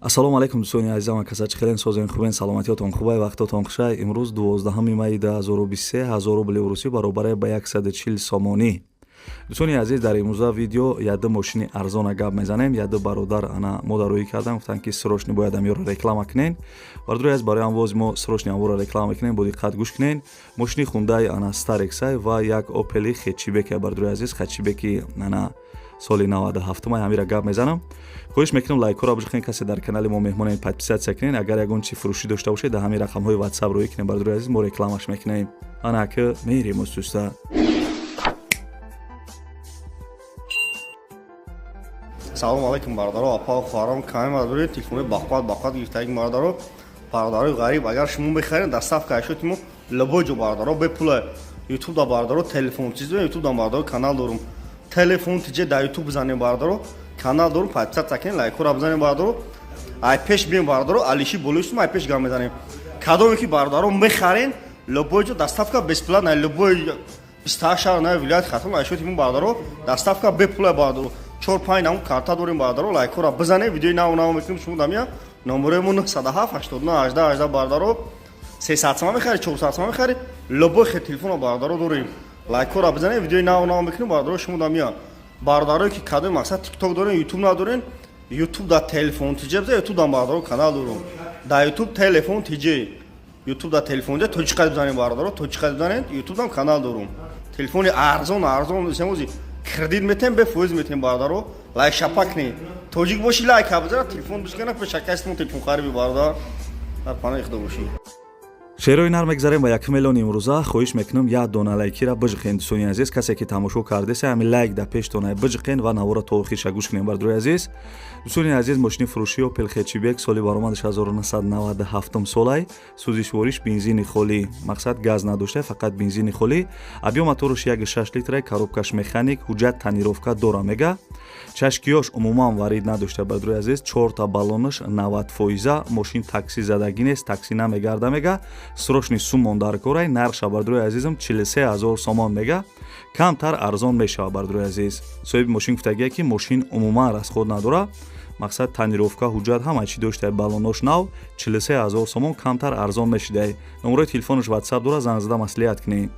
Ассалому алайкум, дӯстони азизам, каса чӣ хелен, созен, хубен, саломатиётон хубай, вақтотон хушай. Имрӯз 12 майи 2023, 1000 рубли русӣ баробаре ба 140 сомонӣ. Дӯстони азиз, дар имрӯза видео яду мошини арзона гап мезанем. Яду бародар ана мо дароӣ кардам, гуфтанд, ки срочно бояд амёро реклама кунен. Бародари азиз, барои амвози мо срочно амворо реклама мекунем, бо диққат гӯш кунен. Мошини Хундай ана Старексай ва як Опели хетчибеке, бародари азиз, хетчибеки ана соли 97 ҳамира гап мезанам. Хоҳиш мекунам, лайкҳоро бижихен, касе дар канали мо меҳмонен, подписаться кунен. Агар ягон чи фурӯшӣ дошта бошед, дар ҳамин рақамҳои WhatsApp рӯӣ кунем, бародари азиз, мо рекламаш мекунем. Ана ки мерем устуста. Салому алайкум, бародаро, апа, хоҳарон. Каме мардори телефони бақват бақват гирифтаги, бародаро, бародарои ғариб. Агар шумо мехаред, доставка ашёти мо любой ҷо, бародаро, бепула. Ютуб да, бародаро, телефон чиз, ютуб да, бародаро, канал дорум, телефон тиҷе дар ютуб бизанем, бародаро, канал дорум, подписаться кунед, лайкҳоро бизанем, бародаро. Ай пеш бием, бародаро, алиши болои ай пеш гап мезанем. Кадоме ки, бародаро, мехарен, любой ҷо доставка бесплатно, любой 28 шаҳр на вилояти Хатлон ашёти мо, бародаро, доставка бепула, бародаро. Чор панҷ намуд карта дорем, бародаро, лайкҳоро бизанем, видеои нав нав мекунем. Шумо дамия номерои мо 907 89 18 18, бародаро. 300 сомон мехари, 400 сомон мехари, любой хе телефона, бародаро, дорем. Лайкҳоро бизанем, видеои нав нав мекунем, бародаро. Шумо дамия бародарое ки кадоми мақсад тикток дорем, ютуб надорем, ютуб да телефон тиҷе биза, ютуб дам, бародаро, канал дорем, дар ютуб телефон тиҷе, ютуб да телефон тиҷе тоҷиқад бизанем, бародаро, тоҷиқад бизанем, ютуб дам канал дорем. Телефони арзон арзон семози кредит метем, бефоиз метем, бародаро, лайк шапак не тоҷик боши, лайк бизара, телефон бишкана, пешакастмо телефон хариби, бародар, дар паноҳи худо бошӣ. Шерои нар мегзарем ба якум мелони имрӯза. Хоҳиш мекунам, як дона лайкира биҷиқен, дӯстони азиз. Касе ки тамошо кардеса, ҳамин лайк да пештона биҷиқен ва навора то охирша гӯш кунем, бардорои азиз. Дӯстони азиз, мошини фурӯшӣ Опел Хетчибек, соли баромадаш 1997 солай, сӯзишвориш бензини холӣ, мақсад газ надошта, фақат бензини холӣ. Объём мотораш 1,6 литра, коробкаш механик, ҳуҷҷат тонировка дора мега. Чашкиёш умуман варид надошта, бардорои азиз, чорта баллонаш 90 фоиза. Мошин такси задагӣ нест, такси намегарда мега. Срочный суммон дар корай. Нархша, бардорои азизам, 43 000 сомон мега, камтар арзон мешавад, бардорои азиз. Соҳиби мошин гуфтагия, ки мошин умуман расход надора, мақсад тонировка, ҳуҷҷат ҳама чӣ дошта, баллонош нав. 43 000 сомон, камтар арзон мешидай. Номерои телефонаш ватсап дора, занг зада маслиҳат кунед.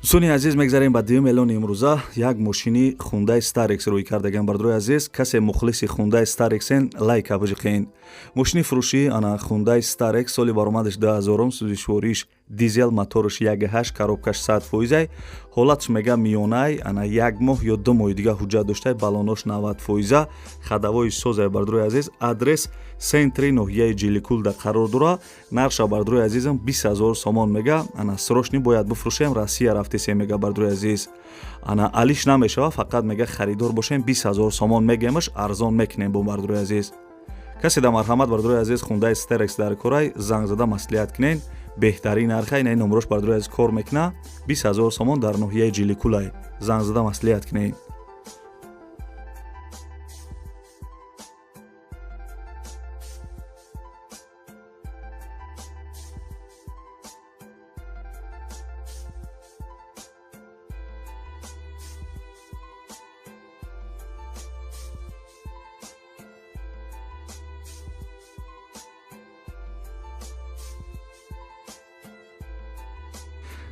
Дӯстони азиз, мегзарем ба дуюм эълони имрӯза. Як мошини Хундай Старекс рӯй кардаган, бардорои азиз. Касе мухлиси Хундай Старексен, лайка биҷиқен. Мошини фурӯшӣ ана Хундай Старекс, соли баромадаш 2000-ум, сӯзишвориш дизел, мотораш 1,8, коробкаш 100 фоизай, ҳолатш мега миёнай, ана як моҳ ё 2 моҳи дига ҳуҷҷат доштай, баллонош 90 фоиза, ходовои созай, бардорои азиз. Адрес центри ноҳияи Ҷиликулда қарор дора. Нархша, бардорои азизам, 20 000 сомон мега. Ана срочный бояд бифурӯшем, Россия рафтесем мега, бардорои азиз. Ана алиш намешава, фақат мега харидор бошем, 20 000 сомон мегемаш, арзон мекунем бо, бардорои азиз. Касе да марҳамат, бардорои азиз, Хундаи Старекс дар корай, занг зада маслиҳат кунен. Беҳтарин нарха ина номрош, бардорои азиз, кор мекуна. 20 000 сомон, дар ноҳияи Ҷиликулай, занг зада маслиҳат кунен.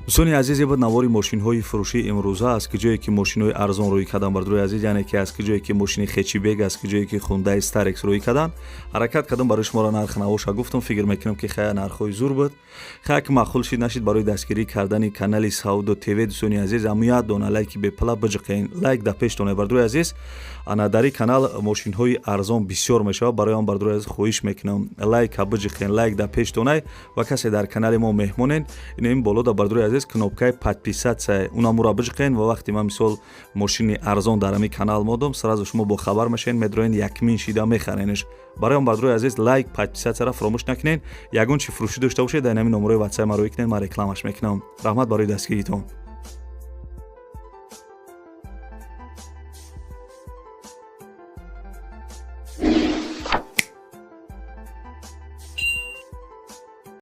Дӯстони азиз, буд навори мошинҳои фурӯшии имрӯза. Аз ки ҷое ки мошинҳои арзон рӯй кардан, бардорои азиз, яъне ки аз ки ҷое ки мошини хетчибек, аз ки ҷое ки Хундаи Старекс рӯй кардан, ҳаракат кардам, барои шуморо нарх навоша гуфтам. Фикр мекунам, ки хая нархҳои зур буд. Хая ки маъқул шид, нашид, барои дастгирӣ кардани канали Саудо ТВ, дӯстони азиз, амуят дона лайки бепала биҷиқен, лайк да пештоне, бардорои азиз. Ана дар ин канал мошинҳои арзон бисёр мешавад. Барои он, бардорои азиз, хоҳиш мекунам, лайка биҷиқен, лайк да пештонай. Ва касе дар канали мо меҳмонен, ин боло да, бардорои азиз, кнопкаи подписаться, унамура биҷиқен. Ва вақте ман мисол мошини арзон дар ҳамин канал модам, сразу шумо бохабар мешавед, медроен, якмин шида мехаренш. Барои он, бардорои азиз, лайк, подписатьсяра фаромӯш накунед. Ягон чи фурӯшӣ дошта бошед, дар ҳамин номерои ватсапи ма рӯй кунед, ман рекламаш мекунам. Раҳмат барои дастгиритон.